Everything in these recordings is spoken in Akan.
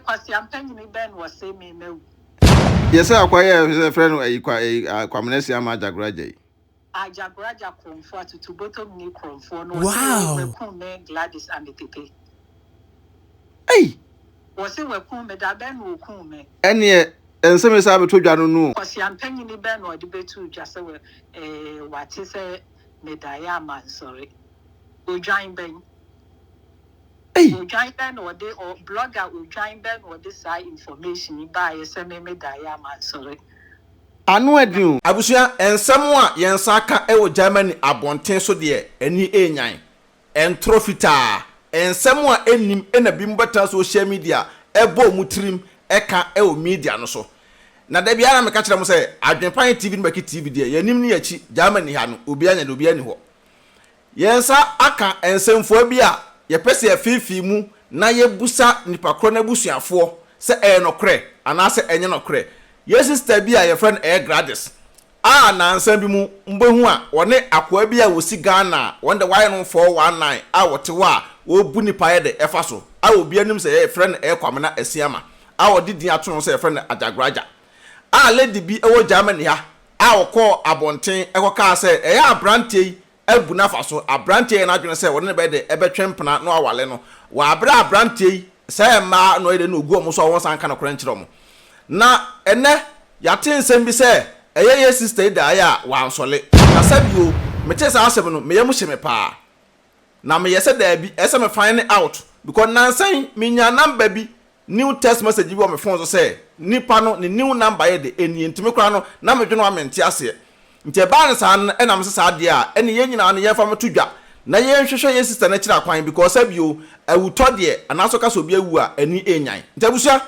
Kwasiampanyini bɛn na ɔse me mawu? Yɛ sɛ akwa yɛ sɛ frɛ no ayi kwa ayi Kwamina Asiama Ajagoraja yi. Ajagoraja korɔmfoɔ atutubotomni korɔmfoɔ no ɔse wakum me Gladys Ametepe. Ei! Wɔse wakum me, da bɛn na ɔkum me? Ɛneɛ nsɛm yi saa bɛtɔ dwa no no o. Kwasiampanyini bɛn na ɔde bɛtoo dwa sɛ wate sɛ medaeɛ a mansɔre? Odwan bɛn? Ei! Odwan bɛn na ɔde ɔ blogger odwan bɛn na ɔde saa information yi baeɛ sɛ me medaeɛ a mansɔre? Ano ɛden o. Abusua, nsɛm a yɛn nsa aka wɔ Germany abɔnten so deɛ, ani renyan. Ntorɔ fitaa, nsɛm a ɛnnim na binom bɛtena social media bɔ wɔn tirim ka wɔ media no so. Na da biara na meka kyerɛ mo sɛ, Adwenpa TV ne Bɛke TV deɛ, yɛn anim ne yɛn akyi, Germany ha no, obiara nyɛ dɛ, obiara nni hɔ. Yɛn nsa aka nsɛmfua bi a yɛpɛ sɛ yɛfeefee mu na yɛbusa nipa korɔ no abusuafoɔ sɛ ɛyɛ nɔkorɛ anaasɛ ɛnyɛ nɔkorɛ. Yɛn sista bi a yɛfrɛ no ɛyɛ Gladys a nansa bi mu mobɛhu a ɔne akoa bi a ɔsi Ghana a wɔn deɛ wɔayɛ no 419 a ɔte hɔ a ɔrebu nipa yɛ dɛ ɛfa so a obiara nim sɛ yɛfrɛ no ɛyɛ Kwamena Asiama a ɔde din ato ne ho sɛ yɛfrɛ no Agyagoraagya a lady bi wɔ Germany ha a ɔkɔɔ abɔnten kɔkaa sɛ ɛyɛ aberanteɛ yi abu no afa so, aberanteɛ yɛ n'adwene sɛ ɔne no bɛyɛ dɛ ɛbɛtwe mpena na wawale no, wɔ aberɛ a aberanteɛ yi sɛɛ mmaa na ɔyɛ dɛ na ɔgu wɔn so a wɔnsan nka nokorɛ nkyerɛ wɔn. Na ɛnnɛ yɛate nsɛm bi sɛ ɛyɛ yɛ sister yi daeɛ a wansɔle. Na sɛbio metee saa asɛm no me yam hye me paa. Na meyɛ sɛ daabi ɛsɛ sɛ me find out because nnansa yi menyaa number bi new text message bi wɔ me phone so sɛ nipa no ne new number yɛ de ɛnie nti me koraa no na medwene ho a mente aseɛ nti ɛbaa no saa no ɛna mese saa deɛ a ɛne yɛn nyinaa no yɛmfa meto dwa na yɛnhwehwɛ yɛn sister no akyiri akwan because sɛ bio awutɔ deɛ anaasɛ ɔka sɛ obi awu a ani ɛnyan nti abusua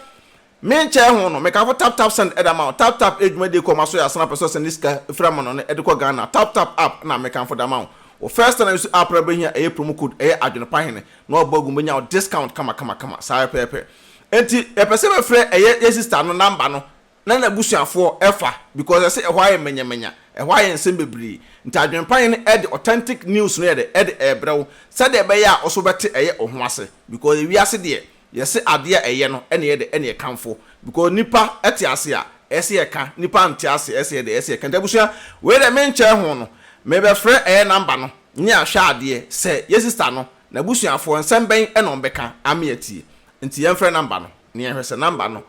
menkyɛɛ ho no mekamfo tap tap send ɛda ma wo tap tap ɛyɛ dwumadie kɔ ma so yɛ asena pɛ sɛ ɔsɛnde sika firi amanɔne ɛde kɔ Ghana tap tap app na mekamfo da ma wo wo first time na use app no bɛhia ɛyɛ promo code ɛyɛ adwene pa hene na wabɔ agu mu bɛnya wo discount kama kama kama saa pɛpɛɛpɛ nti yɛpɛ sɛ bɛfrɛ ɛyɛ yɛ sister no number no na n'abusuafoɔ ɛfa because ɛsɛ ɛhɔ ayɛ manyamanya ɛhɔ ayɛ nsɛm bebree nti adwenpa yɛn ɛde authentic news no yɛde ɛde ɛɛbrɛ wo sɛdeɛ ɛbɛyɛ a ɔso bɛte ɛyɛ ɔho ase because ewiase deɛ yɛse adeɛ a ɛyɛ no ɛne yɛde ɛne ɛkamfo because nipa ɛte ase a ɛsɛ yɛka nipa nte ase ɛsɛ yɛde ɛsɛ yɛka nti abusua wei deɛ menkyɛɛ ho no mebɛfrɛ ɛyɛ number no ne ahwɛ adeɛ sɛ yɛ sister no N'abusuafoɔ, nsɛm bɛn na wɔbɛka ame atie? Nti yɛmfrɛ number no na yɛnhwɛ sɛ number no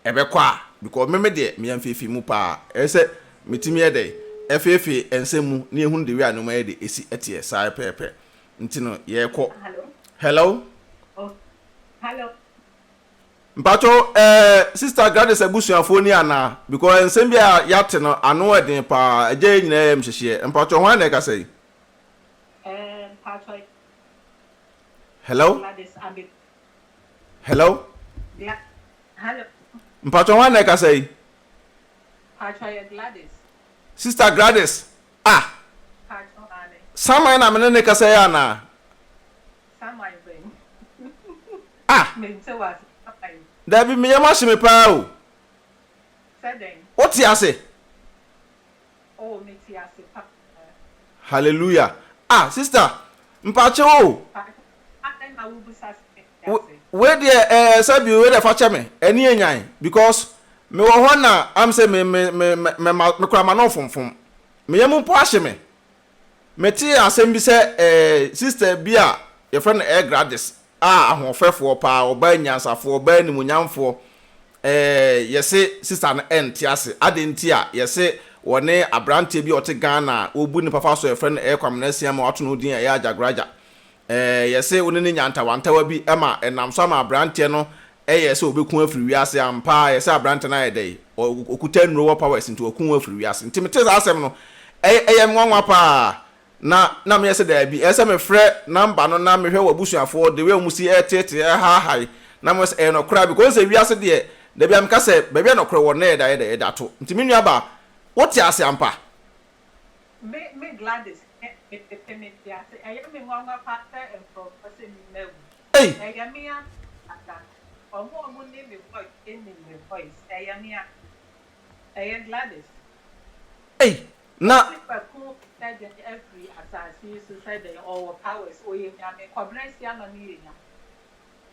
ɛbɛkɔ a because me me deɛ meyɛ mfeefee mu paa ɛyɛ sɛ metumi yɛ dɛn ɛfeefee nsɛm mu na yɛhunu the way a nnoɔma yɛ de ɛsi ɛteɛ saa pɛpɛɛpɛ nti no yɛrekɔ. Hello. Oh, hello. Mpakyɛw eh, sister Gladys abusuafoɔ ni anaa? Because nsɛm bi a yɛate no ano ɛden paa, agya yɛ nyinaa yɛ mhyehyeɛ. Mpakyɛw hwan na ɛkasa yi? Hello? Hello? Mpatsɔ hwan na ɛkasa yi? Sister Gladys. Ah. Saman na mene ne kasa yi anaa? Ah. Dabi me yam ahye me paa o. Wote ase? Oh me te ase paa. Hallelujah ah sister mpakyɛw o. Adɛn na wo bisa sɛ me te ase. Wei deɛ ɛɛ eh, sɛbi wei deɛ fa kyɛ me ɛni enyan because me wɔ hɔ na am sɛ me me me me ma me kura ma no fomfom me yam mpo ahye me. Metee asɛm bi sɛ eh, sister bi a yɛfrɛ no Air Gladys a ahoɔfɛfoɔ paa, ɔbaa nyansafoɔ, ɔbaa animuonyamfoɔ, eh, yɛse sister no ɛnte ase. Adɛn nti a yɛse wɔne aberanteɛ bi a ɔte Ghana a wɔbu ne papa so a yɛfrɛ no Air Kwamena Asiamah a wɔato ne ho din Ɛyɛ Agyagoraagya. Eh, yɛse wo ne no nya ntawantawa bi ma ɛnam so ama aberanteɛ no yɛɛ sɛ ɔbɛku afiri wiase. Ampa ara, yɛse aberanteɛ no ayɛ dɛn? Ɔkuta nnuro wɔ powers nti waku wo afiri wiase. Nti metee saa asɛm no, ɛyɛ ɛyɛ me nwanwa pa ara. Na na meyɛ sɛ daabi, ɛsɛ sɛ mefrɛ number no na mehwɛ w'abusuafoɔ, the way wɔn si ɛreteetee, ɛrehaahae, na mehwɛ sɛ ɛyɛ nɔkorɛ a, because wohu sɛ wiase deɛ, dabi a meka sɛ baabi a nɔkorɛ wɔ no na yɛda yɛ dɛ, yɛda to. Nti me nuabaa, wote ase ampa? Me me Gladys me me pepe me te ase ɛyɛ me nwanwa paa sɛ nkorɔfoɔ sɛ me mawu Ei! ɛyɛ me ankasa ɔmo a ɔmo nim me voice nim me voice ɛyɛ me a ɛyɛ Gladys. Ei! Na. Ɔse kwaku sɛ dɛn afiri asase yi so sɛ dɛn ɔwɔ powers ɔyɛ nyame Kɔbena Asiamah no yɛ nyame.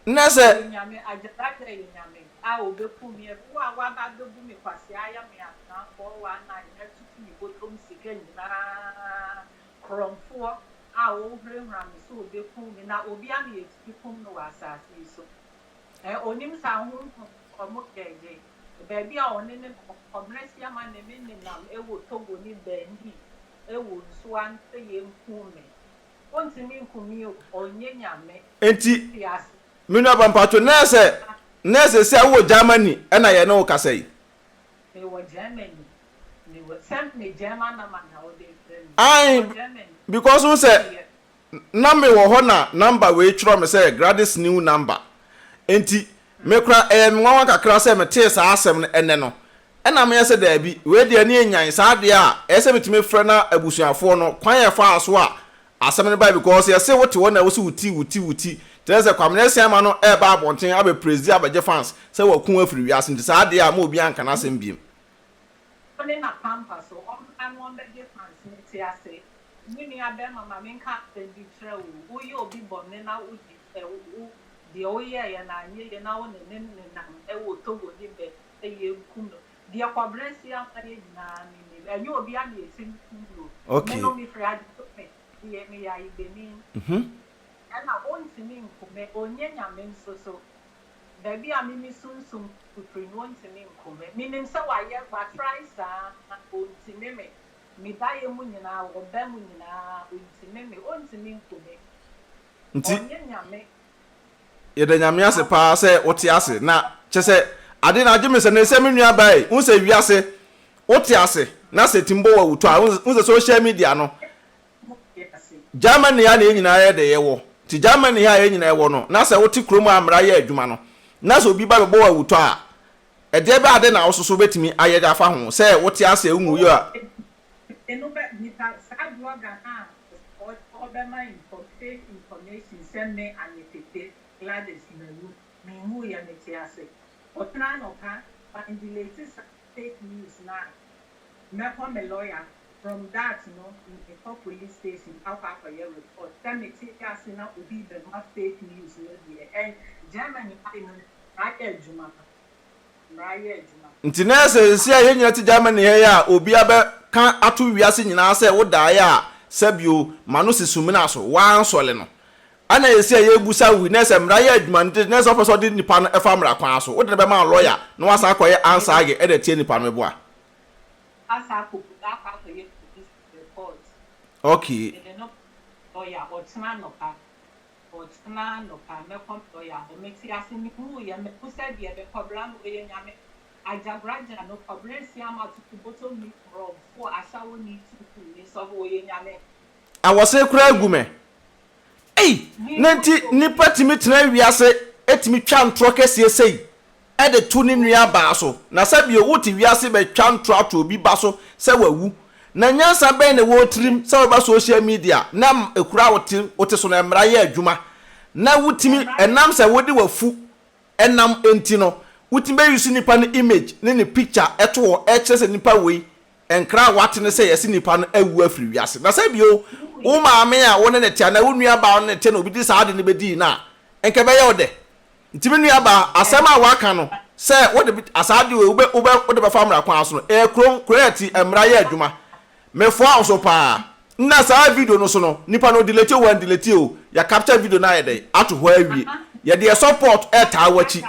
Nnɛ sɛ. Ɔyɛ Nyame, Agyaragya yɛ Nyame a ɔbɛkum me, wo a woaba abɛbu me kwasea ayɛ me atena 419 atutu me bɔtɔm sika nyinaa, korɔmfoɔ a ɔrehurahura me sɛ ɔbɛkum me, na obia na yɛtumi kum no wɔ asase yi so? Ɛ, ɔnim sɛ ahonhom ɔmo gyɛɛgye baabi a ɔne ne kɔmmerɛ siama ne me nenam wɔ Togo ne Benin wɔ nsuo ano sɛ yɛnkum me. Ontumi nku me o, ɔnyɛ Nyame. Enti, Te ase. me nua ba mpacho, nɛɛ sɛ, nɛɛ sɛsɛ a wowɔ Germany ɛna yɛne wo kasa yi? Me wɔ Germany, me wɔ, sɛ me German number na wode refrɛ me yi, me Ae, wɔ Germany. because wohu sɛ, Meyɛ. na me wɔ hɔ na number wei twerɛ me sɛ Gladys new number. Enti, me koraa ɛyɛ me nwanwa kakra sɛ metee saa asɛm no ɛnnɛ no. Ɛna meyɛ sɛ daabi, wei deɛ ɛne ɛnyan, saa deɛ a, ɛyɛ sɛ metumi frɛ na abusuafoɔ no, kwan a ɛfaa so a asɛm no bae because yɛse wote hɔ na wose wo ti, wo ti, wo ti, kyerɛ sɛ Kwamina Asiamah no ɛreba abɔnten abɛ praise abɛgye fans sɛ waku afiri wiase nti saa deɛ a ma obiara nka n'asɛm biem. Ɔne na pampa so, ɔmmra na ɔmbɛgye fans, mete ase. Me nua bɛrima ma menka asɛm bi nkyerɛ wo o, woyɛ obi bɔne na wode wo deɛ woyɛeɛ no anyɛ yie na wo ne no nenam wɔ Togo ne baabi sɛ yɛnkum no. Deɛ Kɔbrɛ si ama yɛn nyinaa menim. Ɛnyɛ obiara na yɛtumi kum no o. Me no mefiri Adjidome, meyɛ meyɛ Ayibeni. Ɛna ɔntumi nku me, ɔnyɛ Nyame nso so. Baabi a me me sunsum firi no ɔntumi nku me. Menim sɛ wayɛ, watry saa, ɔntumi me. Me baeɛ mu nyinaa, ɔba mu nyinaa, ɔntumi me, ɔntumi nku me. Nti Ɔnyɛ Nyame. Yɛda Nyame ase paa sɛ wote ase na kyɛsɛ ade no agye me sɛ ne sɛ me nua baa yi wohu sɛ wiase wote ase na sɛ tumi bɔ wo awutɔ a wohu sɛ social media no Germany ha na yɛn nyinaa yɛ dɛ yɛwɔ nti Germany ha a yɛn nyinaa yɛwɔ no na sɛ wote kurom a mmara yɛ adwuma no na sɛ obi ba bɛbɔ wo awutɔ a ɛdeɛ bɛ ade na wososo wobɛtumi ayɛ de afa ho sɛ wote ase a wonwu yɛ a. Eno bɛ nipa saa blogger no a ɔbɛma info fake information sɛ me Anetete Gladys mawu menwuiɛ mete ase ɔkyena anɔpa man delete saa fake news no a mɛkɔ me lawyer from that no mekɔ police station akɔ akɔyɛ report sɛ mete ase na obi bɛma fake news no deɛ ɛn Germany ha no ayɛ adwuma pa. Mmara yɛ adwuma. Nti na sɛ seesei a yɛn nyinaa te Germany ha yi a obi abɛka ato wiase nyinaa sɛ wodaeɛ a sɛbio ma no si sumina so woansɔle no ɛna seesei a yɛrebusa wo yi na sɛ mmara yɛ adwuma nti na sɛ wopɛ sɛ ɔde nipa no fa mmara kwan so wode no bɛma lɔya na wasan akɔyɛ ansage ɛde atia nipa no meboa? Asan akɔ akɔ akɔyɛ police report. Okay. Mede no lɔya ɔkyena anɔpa. Ɔkyena anɔpa mɛkɔ lɔya hɔ. Mete ase menwuiɛ mahu sɛ deɛ bɛkɔ bra no ɔyɛ nyame Agyabragya no kɔbrɛ nsiama tutu bɔtɔ mi korɔmfoɔ asawo ni tutu ni sɔfo ɔyɛ nyame. Awɔse koraa gu me. Ei! Na nti nipa tumi tena wiase tumi twa ntorɔ kɛseɛ sei de to ne nua baa so? Na sɛ bio wote wiase bɛtwa ntorɔ ato obi ba so sɛ wawu? Na nyansa bɛn na ɛwɔ wo tirim sɛ wobɛba social media na kuro a wote wote so no mmara yɛ adwuma na wotumi ɛnam sɛ wode w'afu Ɛnam nti no wotumi bɛ use nipa no image ne ne picture to hɔ ɛkyerɛ sɛ nipa wei nkra a wate ne sɛ yɛse nipa no awu afiri wiase. Na sɛ bio wo maame a wo ne no te anaa wo nua baa a wo ne no te na obi de saa ade no bɛdii no a nka ɛbɛyɛ wo dɛ. Nti me nua baa asɛm a waka no sɛ wode saa ade wei wobɛ wobɛ wode bɛfa mmara kwan so no ɛyɛ kuro kuro a ɛte mmara yɛ adwuma. Mefoa wo so paa. Nna saa video no so no nipa no ɔdelete o wandelete o yɛ capture video no ayɛ dɛn ato hɔ awie. Yɛde yɛ support ɛtaa wakyi.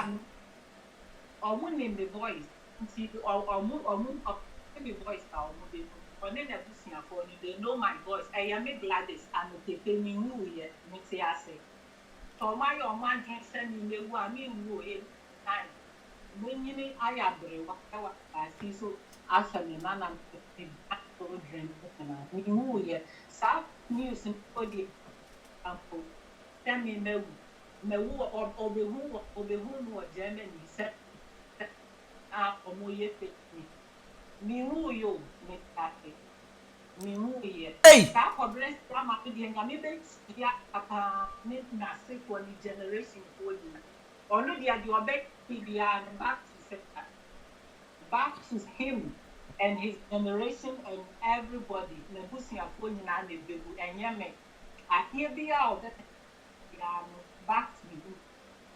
Ɔmo nim me voice nti ɔmo ɔmo ɔmo te me voice a ɔmo bɛ hu. Ɔne n'abusuafoɔ no they know my voice. Ɛyɛ me Gladys Anotefe me nwuiɛ me te ase. Sɛ ɔmo ayɛ ɔmo adwene sɛ me mɛwu a me nwu o eight nine. Manyini ayɛ aberewa wɔ asase yi so ahwɛ me nananom ne me grandchildren nyinaa. Menwuiɛ. Saa news no mpo deɛ mpo sɛ me mawu. Mawu wɔ ɔbɛhu wɔ ɔbɛhu me wɔ Germany sɛ sɛ a wɔyɛ fake news. Menwuiɛ o, mete ase. Menwuiɛ. Ei! Saa kɔbrɛ ama no deɛ Nyame bɛtua ka paa ne n'asefoɔ ne generation foɔ nyinaa. Ɔno deɛ deɛ ɔbɛyɛ me biara no back to sender, back to him and his generation and everybody, n'abusuafoɔ nyinaa na ɛbɛwu ɛnyɛ me. Adeɛ biara a ɔbɛyɛ biara no back to him.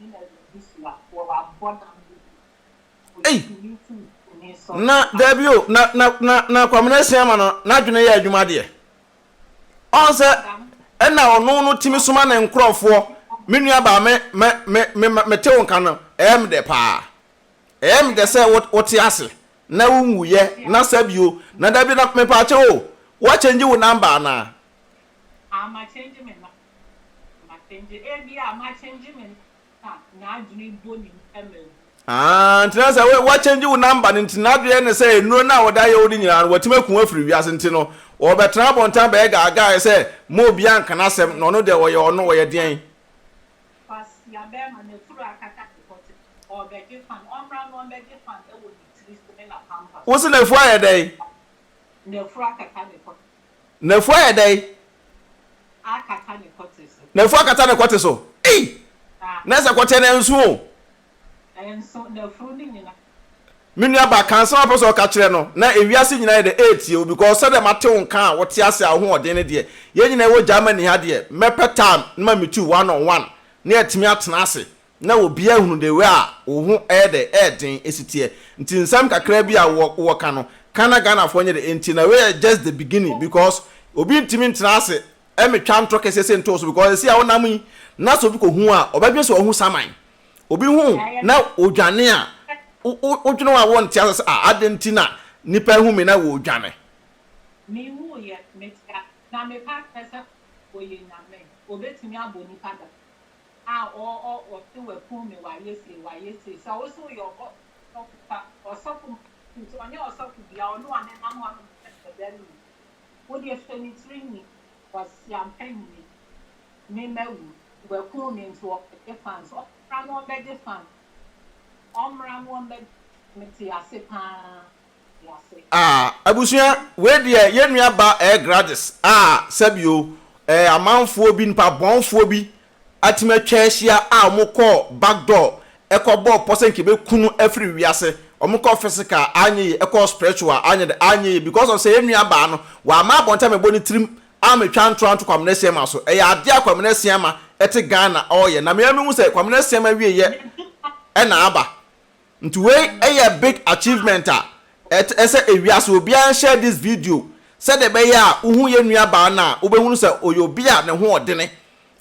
ne n'abusua wɔ wabɔ dam Ei! Na dabi o, na na na na Kwamina Asiamah no n'adwene yɛ adwuma deɛ. Ɔn sɛ ɛna ɔno no tumi soma ne nkorɔfoɔ, me nua baa me me me me mete wo nka no ɛyɛ me dɛ paa. Ɛyɛ me dɛ sɛ wo wote ase na wo nwuiɛ na sɛ bio na dabi na mepaakyɛw o, woakyɛngye wo number anaa? Ah ma change me number, ma change, ebia ma change me na n'adwene bɔ ne mu ma awu. Ah, nti na sɛ wa change wo number no nti n'adwene ne sɛ nnuro no a wɔde ayɛ wo no nyinaa no watumi aku wo afiri wiase nti no ɔbɛtena abɔnten abɛyɛ gaagae sɛ ma obiara nka n'asɛm na ɔno deɛ ɔyɛ ɔno ɔyɛ deɛn. Kwasia bɛɛma n'afuru akata ne kɔte ɔɔbɛgye fan ɔmmra na ɔmbɛgye fan wɔ ne tiri so ne n'apampa so. Wo se n'afuru ayɛ dɛn? N'afuru akata ne kɔte. N'afu ayɛ dɛn? Akata ne kɔte so. N'afu akata ne kɔte so. Ei! Na sɛ kɔteɛ no ɛnso o. Ɛnso, n'afuru no nyina. Me nua ba, ka nsɛm a wopɛ sɛ ɔka kyerɛ no, na ewiase nyinaa yɛ dɛ ɛretie wo because sɛdeɛ mate wo nka a wote ase a wo ho ɔden no deɛ, yɛn nyinaa yɛwɔ Germany ha deɛ, mɛpɛ time na ma meet you one on one na yɛatumi atena ase na obiara ahunu the way a wo ho ɛyɛ dɛ ɛyɛ den ɛsi teɛ nti nsɛm kakra bi a wɔ wɔ ka no ka na Ghanafoɔ nyɛ dɛ nti na wei yɛ just the beginning because obi ntumi ntena ase ɛmetwa ntorɔ kɛseɛ sei nto wo so because ɛsi a wonam yi na sɛ obi kɔ hu a ɔbɛdwene sɛ wahu saman obi hu na odwane a wodwene ho a wonte ase sɛ ah adɛn nti na nipa ahu me na wɔdwane. Menwuiɛ, mete ase, na mepa kyɛ sɛ ɔyɛ Nyame, ɔbɛtumi abɔ nipa da. A ɔ ɔ ɔse wakum me wayɛ sei wayɛ sei sɛ wose woyɛ ɔbɔ ɔsɔfo pa ɔsɔfo nti ɔnyɛ ɔsɔfo bia ɔno a nenam hɔ nom sɛ bɛrima yi wodeɛ hwɛ ne tiri nwi kwasiampanyini me mawu wakum me nti ɔbɛgye fans ɔmmra na ɔmbɛgye fans ɔmmra na ɔmbɛgye mete ase paa. Ah abusua wei deɛ yɛn nua ba ɛyɛ Gladys a sɛbio ɛɛ amanfoɔ bi nipa bɔnfoɔ bi atumi atwa ahyia a wɔn kɔɔ back door ɛkɔ bɔɔ pɔ sɛ nka ɛbɛku no afiri wiase wɔn kɔɔ physical anyɛ yie ɛkɔɔ spiritual anyɛ dɛ anyɛ yie because of sɛ yɛn nua baa no wama abɔnten amɛbɔ ne tirim amɛtwa ntorɔ anto Kwamina Asiamah so ɛyɛ adeɛ a Kwamina Asiamah ɛte Ghana ɔɔyɛ na mea mehu sɛ Kwamina Asiamah wieɛ ɛna aba Nti wei yɛ big achievement a ɛsɛ ewiase obiara nshare this video sɛdeɛ ɛbɛyɛ a wohu yɛn nua baa no a wobɛhunu sɛ ɔyɛ obi a ne ho ɔdene.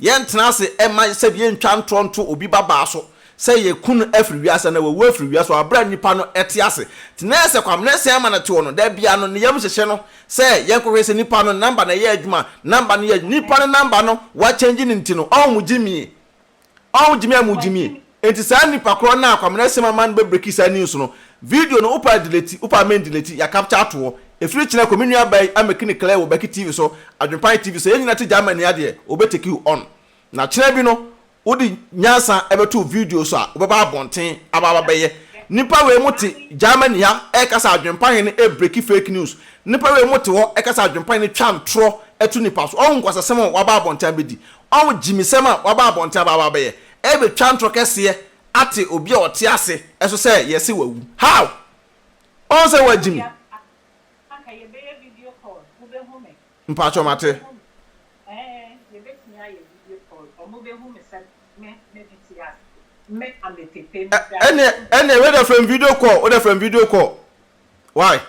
Yɛntena ase mma sɛdeɛ yɛntwa ntorɔ nto obi ba baa so sɛ yɛku no afiri wiase anaa wawu afiri wiase wɔ aberɛ a nipa no te ase. Nti na ɛyɛ sɛ Kwamena Asian ama no te hɔ no da biara no ne yam hyehye no sɛ yɛnkɔhwɛ sɛ nipa no number na ɛyɛ adwuma number no yɛ nipa no number no wa change no nti no ɔho mo gyimie. Ɔho gyimi a mo gyimie. Enti saa nipa korɔ no a Kwamina Asiamah ma no bɛ breki saa news no, video no wopɛ a deleti, wopɛ a men deleti, ya capture ato hɔ. Ɛfiri kyena kɔ me nua baa yi ameki no clear wɔ Becky TV so, Adwenpan TV so, yɛn nyina te Germany ha deɛ, ɔbɛ take you on. Na kyena bi no, wode nyansa bɛto video so a, wobɛba abɔnten aba aba bɛyɛ. Nipa wei mo te Germany ha ɛka sɛ Adwenpan hene ɛbreki fake news. Nipa wei mo te hɔ ɛka sɛ Adwenpan hene twa ntorɔ to nipa so. Ɔho nkwasasɛm a waba abɔnten abɛdi. Ɔho gyimisɛm a waba abɔnten aba aba abɛyɛ ɛrebɛtwa ntorɔ kɛseɛ ate obi a ɔte ase so sɛ yɛse wawu. How? Ɔho sɛ wagyimi. Anka yɛbɛyɛ video call wobɛhu me. Mpakyɛw mate. Ɛɛ yɛbɛtumi ayɛ video call ɔmo bɛhu me sɛ me me te ase me ametepe me da. Ɛneɛ ɛneɛ wei deɛ frɛ me video call wode frɛ me video call why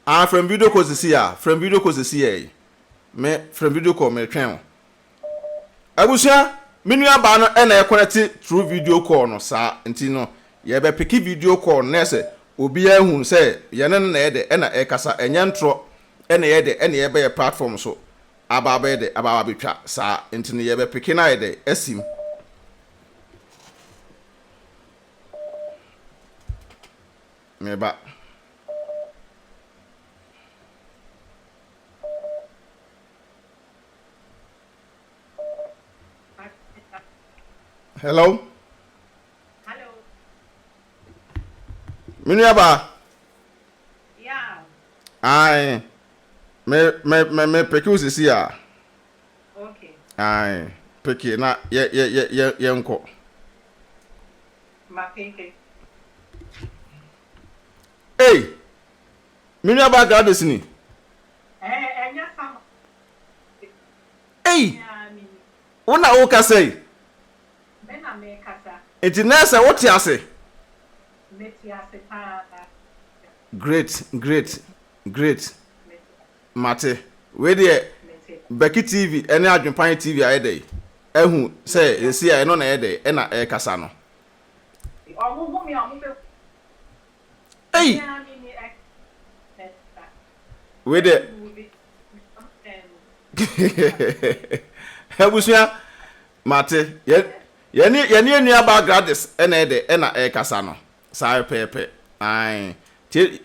ah frɛ me video call sisi a frɛ me video call sisi yɛ yi me frɛ me video call metwɛn wo. Abusua, me nua baa no na ɛkɔnɛte through video call no saa nti no yɛbɛ peke video call no na ɛsɛ obiara hu sɛ yɛne no na ɛyɛ dɛ ɛna ɛkasa ɛnyɛ ntorɔ ɛna ɛyɛ dɛ ɛna yɛbɛ yɛ platform so aba abɛyɛ dɛ aba abɛtwa saa nti no yɛbɛ peke no ayɛ dɛ asim. Meba. Hello. Hello. Me nua ba. Yeah. Aye. Me me me me peke wo sisi a. Okay. Aye. Peke na ye ye ye ye ye nkɔ. Ma peke. Hey. Me nua ba Gladys ni. Ɛɛ ɛnyɛ sama. Ei! Wo na wokasa yi? Me na mekasa. Nti nɛɛsɛ wote ase? Mete ase paa. Great great great mate. Wei deɛ Becky TV ne Adwenpan TV ayɛ dɛn ahu sɛ seesei a ɛno na ɛyɛ dɛn ɛna ɛrekasa no. Ɔmo hu me a ɔmo bɛ Ei! Wei deɛ abusua mate yɛ yɛne yɛne yɛn nua baa Gladys ɛna ɛdɛ ɛna ɛrekasa no saa pɛpɛɛpɛ ae tie.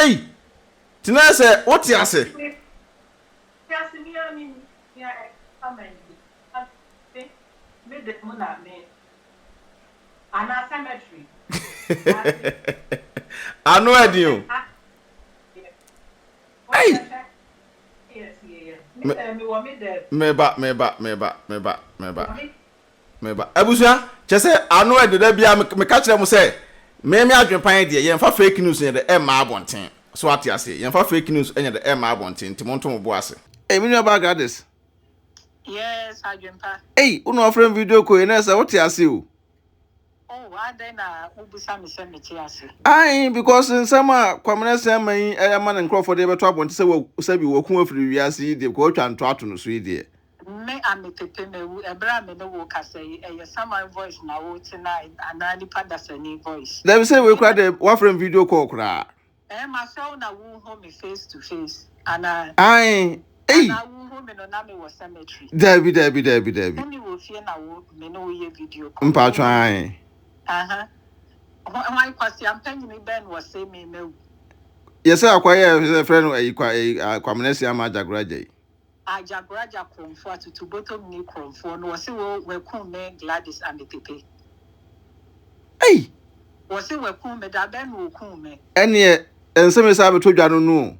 Ei! Tena sɛ wote ase. Me me dan mu na me anaa cemetery. Ase. Ano ɛden o. Ei! Me wɔ me dɛm. Meba meba meba meba meba meba. Abusua kyɛ sɛ ano ɛde da bia meka kyerɛ mo sɛ me me adwenpan deɛ yɛnfa fake news nyɛ dɛ ɛmma abɔnten. So ate aseɛ yɛnfa fake news nyɛ dɛ ɛmma abɔnten nti monto mo bo ase. Ei me nua baa Gladys. Yes, Adwempa. Ei, wo na wafrɛ me video call yi na ɛsɛ wote ase o. Oh, adɛn na wobisa me sɛ mete ase? Ae, because nsɛm a Kwamina Asiamah yi ama ne nkurɔfoɔ de bɛto abɔnten sɛ wa sɛbi waku afiri wiase yi deɛ, because watwa ntorɔ ato no so yi deɛ. Me a mepepe mawu, ɛberɛ a me ne wo rekasa yi, ɛyɛ saman voice na wote no anaa nipa dasani voice? Dabi sɛ wei koraa deɛ wafrɛ me video call koraa. Ɛɛ mafrɛ wo na wonhu me face to face anaa? Ae ei. Anaa wonhu me no na me wɔ cemetery? Daabi daabi daabi daabi. Sɛ me wɔ fie na wo me ne wo yɛ video call. Mpaatwɔ ae. Aha. Hwan kwasea mpanyini bɛn na ɔse me mawu? Yɛ sɛ akwa yɛ sɛ frɛ no ayi kwa ayi Kwamina Asiamah Ajagoraja yi. Ajagoraja korɔmfoɔ atutubotomni korɔmfoɔ no ɔse wo wakum me Gladys Ametepe. Ei! Wɔse wakum me, da bɛn na okum me? Ɛneɛ nsɛm yi saa bɛtɔ dwa no no o,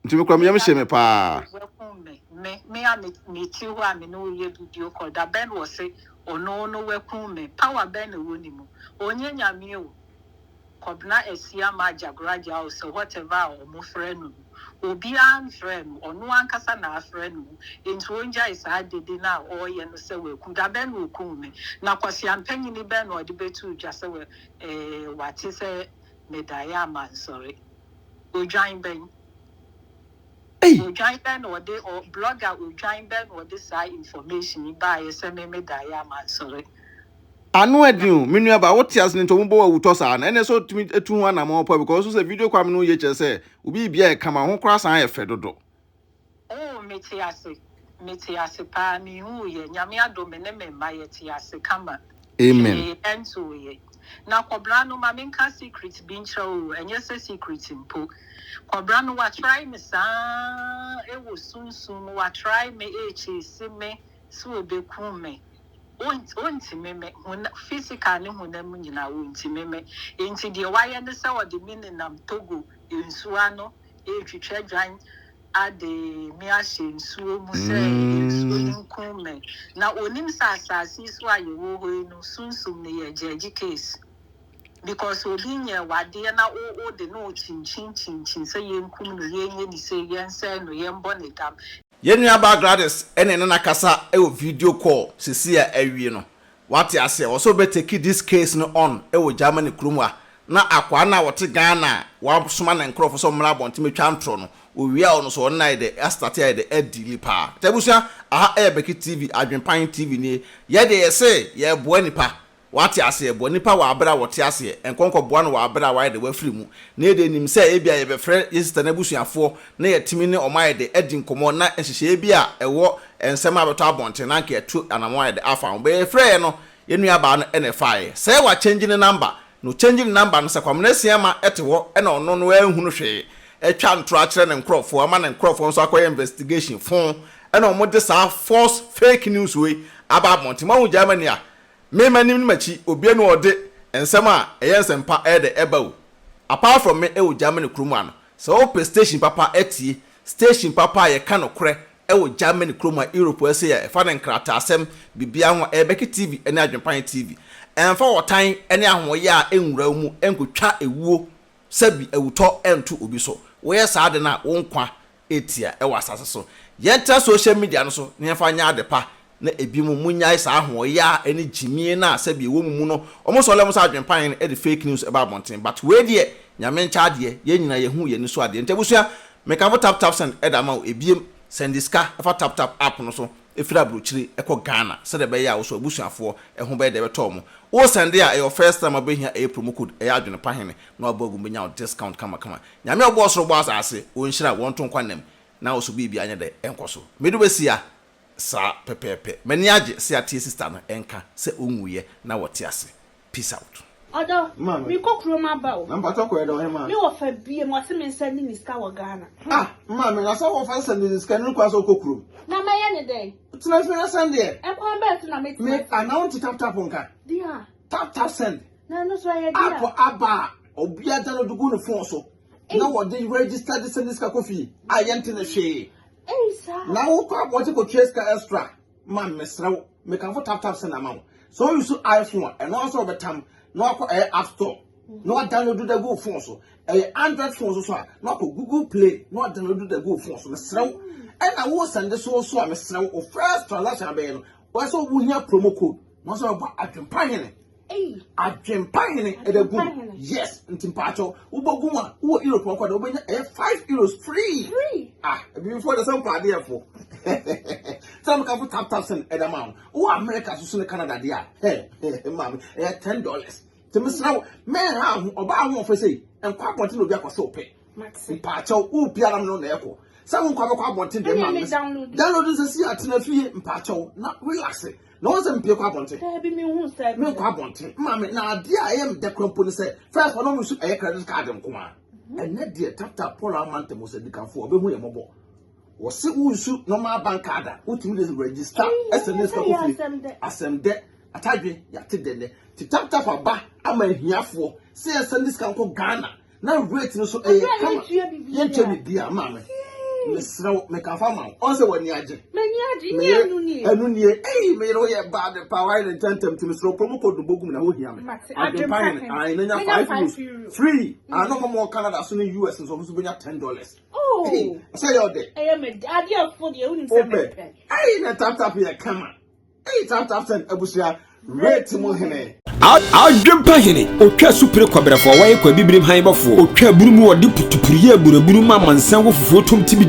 nti me koraa me yam hye me paa. Wakum me, me, me a me, me te hɔ a me ne wo yɛ video call, da bɛn na ɔse ɔno no wakum me? Power bɛn na ɛwɔ ne mu? Ɔnyɛ Nyame o. Kɔbena Asiamah Agyagoragya o sɛ whatever a ɔmo frɛ no no, obiara nfrɛɛ no, ɔno ankasa na afrɛ ne ho, enti ongyae saa dede no a ɔreyɛ no sɛ waku, da bɛn na okum me? Na kwasea mpanyini bɛn na ɔde bɛtoo dwa sɛ wɛ eh, wate sɛ medaeɛ a mansɔre? Odwan bɛn? Ei! Odwan bɛn na ɔde, ɔ, blogger odwan bɛn na ɔde saa information yi baeɛ sɛ me medaeɛ a mansɔre? Ano ɛden o, me nua baa, wote ase no nti ɔmo bɔ wo awutɔ saa no, ɛnneɛ sɛ ɔtumi tu ho anamɔn pa because sɛ video kwame no yɛ kyerɛ sɛ wo biribiara yɛ kama, wo ho koraa san yɛ fɛ dodo. Oh mete ase, mete ase paa, menwuiɛ, Nyame adom me ne me mma yɛte ase kama, Amen. hwee ɛntoo yɛn. Na kɔbra no ma menka secret bi nkyerɛ wo o, ɛnyɛ sɛ secret mpo, kɔbra no wa try me saa ɛwɔ sunsum mu, wa try me ɛɛchase me sɛ ɔbɛku me, Ontumi me, physical ne honam mu nyinaa, ontumi me. Enti deɛ wayɛ ne sɛ ɔde me nenam Togo nsuo ano retwitwa dwan ade me ahyɛ nsuo mu sɛ nsuo no nkum me. Na onim sɛ asase yi so a yɛwɔ hɔ yi no, sunsum no yɛ gyɛɛgye case. Because obi nyɛɛ wo adeɛ na wo wode no rekyinkyin kyinkyin sɛ yɛnkum no, yɛnyɛ no sei, yɛnsɛe no, yɛmbɔ no dam. Yɛn nuabaa Gladys ne ne na kasa wɔ video call sesei a awie no. Wate aseɛ? Ɔsɛ ɔbɛ take this case no on wɔ Germany kurom ha na akwaa no a ɔte Ghana a wasoma ne nkorɔfo sɛ ɔmmra abɔnten mmɛtwa ntorɔ no, owie a ɔno nso ɔne no ayɛ dɛ astate ayɛ dɛ adili paa. Nti abusua, aha ɛyɛ Becky TV, Adwenpan TV nie. Yɛ deɛ yɛse yɛreboa nipa Wate aseɛ? Boa nipa wɔ aberɛ a wɔte aseɛ, nkɔ nkɔboa no wɔ aberɛ a wayɛ dɛ, wafiri mu. Na yɛdeɛ nim sɛ ebia yɛbɛfrɛ yɛn sista no abusuafoɔ na yɛatumi ne wɔn ayɛ dɛ adi nkɔmmɔ na nhyehyɛeɛ bi a ɛwɔ nsɛm a abɛtɔ abɔnten na anka yɛatu anamɔn ayɛ dɛ afa ho. But yɛfrɛeɛ no, yɛn nuabaa no na ɛfaeɛ. Sɛ wa change ne number, na ɔchange ne number no, sɛ Kwamena Asiamah te hɔ na ɔno no anhunu hwee, atwa ntorɔ akyerɛ ne nkorɔfoɔ ama ne nkorɔfoɔ nso akɔyɛ investigation fo, ɛna wɔde saa false fake news wei aba abɔnten. Moahu Germany a Me m'anim ne m'akyi obia ni ɔde nsɛm a ɛyɛ nsɛmpa ɛyɛ dɛ ɛba o Apart from me ɛwɔ Germany kurom ha no sɛ wopɛ station papa atie station papa a yɛka nokorɛ ɛwɔ Germany kurom ha Europe ha sei a ɛfa ne nkrataasɛm biribiara ho a ɛyɛ Becky TV ɛne Adwenpan TV Ɛmfa ɔtan ɛne ahoɔyɛ a ɛnwura wo mu ɛnkɔtwa ɛwuo sɛbi awutɔ ɛnto obi so Woyɛ saa ade no a wo nkwa tia wɔ asase so. Yɛntena social media no so na yɛmfa nyɛ ade pa na ebinom munnyae saa ahoɔyaa ne gyimie no a sɛbi ɛwɔ mo mu no. Wɔn sɔre wɔn sɛ adwenpan de fake news ba abɔnten but wei deɛ Nyame nkyɛ adeɛ yɛn nyinaa yɛhu yɛn ani so adeɛ nti abusua mekamfo tap tap send de ama wo ebiem sɛnde sika fa tap tap app no so firi abrokyire kɔ Ghana sɛdeɛ ɛbɛyɛ a wo so abusuafoɔ ho bɛyɛ dɛ ɛbɛtɔ wɔn. Wo sɛnde a ɛyɛ wo first time a wobɛhia ɛyɛ promo code ɛyɛ adwene pa hene na wabɔ agu mu bɛnya wo discount kama kama. Nyame a ɔbɔɔ soro bɔɔ asaase ɔnhyira wo ɔnto nkwa nnam na wo so biribia nyɛ dɛ ɛnkɔ so. Medu bɛsia saa pɛpɛɛpɛ. M'ani agye sɛ yɛatie sister no nka sɛ ɔnwuiɛ na wɔte ase. Peace out. Ɔdɔ, mekɔ kurom aba o. Na mpakyɛw kɔyɛ dɛn ɔhemaa? Me wɔfa biem, ɔse me nsa nni ne sika wɔ Ghana. Ah, maame, na sɛ wɔfa nsa nni ne sika no kwan sɛ wokɔ kurom? Na mɛyɛ ne dɛn? Tena fie na sɛn deɛ. Ɛkwan bɛn so na mɛtumi Me, anaa wonte tap tap nka? Deɛ a. Tap tap send. Na ɛno nso ɛyɛ deɛ a. App aba a, obiara download gu ne phone so. Na wɔde register de send sika kɔ fie a yɛnte ne hwee. Ei saa. Na wokɔ abɔnten kɔtua sika extra. Ma mesrɛ wo, mekamfo tap tap send ama wo. Sɛ wo use iPhone a, ɛno ara nso wɔbɛtam na wakɔ ɛyɛ app store na wadownload da gu wo phone so. Ɛyɛ Android phone so so a, na wakɔ Google Play na wadownload da gu wo phone so. Mesrɛ wo. Ɛna wo send so so a, mesrɛ wo, wo first transaction abɛyɛ no, wɔyɛ sɛ wohia promo code na wɔsɛ wɔbɔ adwempa hene. Adwempa hene ɛda gu mu. Yes, nti mpaakyɛw wobɔ gu mu a wowɔ Europe nkɔ de wobɛnya ɛyɛ €5 free. Free. Ah, ebibifoɔ de sɛ mpɔ adeɛ fo. Sɛ meka fo tap tap send ɛda ma wo. Wowɔ America so so ne Canada deɛ a, hɛ, maame, ɛyɛ $10. Nti mesrɛ wo, mɛnha ho, ɔbaa ho ɔfɛ sei, nkɔ abɔnten na obi akɔ sɛ wopɛ. Mpaakyɛw, wo biara no na ɛkɔ. Sɛ wo nkɔ abɛkɔ abɔnten deɛ maame. Download nsɛ si atena fie mpaakyɛw na relax. Na wɔn sɛ mpie kɔ abɔnten. Daabi mi hu sɛ. Mi nkɔ abɔnten. Maame na adeɛ a ɛyɛ mi dɛ kura mpo ne sɛ first ɔno nso ɛyɛ credit card nko ara. Ɛnɛ deɛ tata Paul amanta mu sɛ dikanfo ɔbɛhu yɛ mɔbɔ. Wɔsi wo nsu normal bank card a wotumi de register ɛsɛ ne sika kɔ fie. Asɛm dɛ atadwe yate dɛ nɛ. Ti tap tap aba ama ahiafoɔ sɛ yɛsɛ ne sika nkɔ Ghana. Na rate no so ɛyɛ kama. Yɛntua biribiara maame. Mesrɛ wo mekafa ma wo. Ɔn sɛ w'ani agye. M'ani agye. Nyɛ ɛno nie. Ɛno nie. Ei me yere woyɛ bad paa wayɛ ne ntɛntɛm nti mesrɛ wo promo code no bɔ gu mu na ho hia me. Adwempa hene. Ae na nya €5 free. Ano ɔmo wɔ Canada so ne US nso ɔmo nso bɛnya $10. Oh. Sɛ yɛ ɔdɛ. Ɛyɛ me adeɛ fo deɛ wonim sɛ mepɛ. Ei na tap tap yɛ kama. Ei tap tap send abusua rate mu hene. Adwempa hene, otwa supire kwabrɛfoɔ a wɔayɛ kwabibirim han bɔfoɔ, otwa aburu mu ɔde putupuru yɛ aburaburu ma amansan wɔ fufuo tom tibi.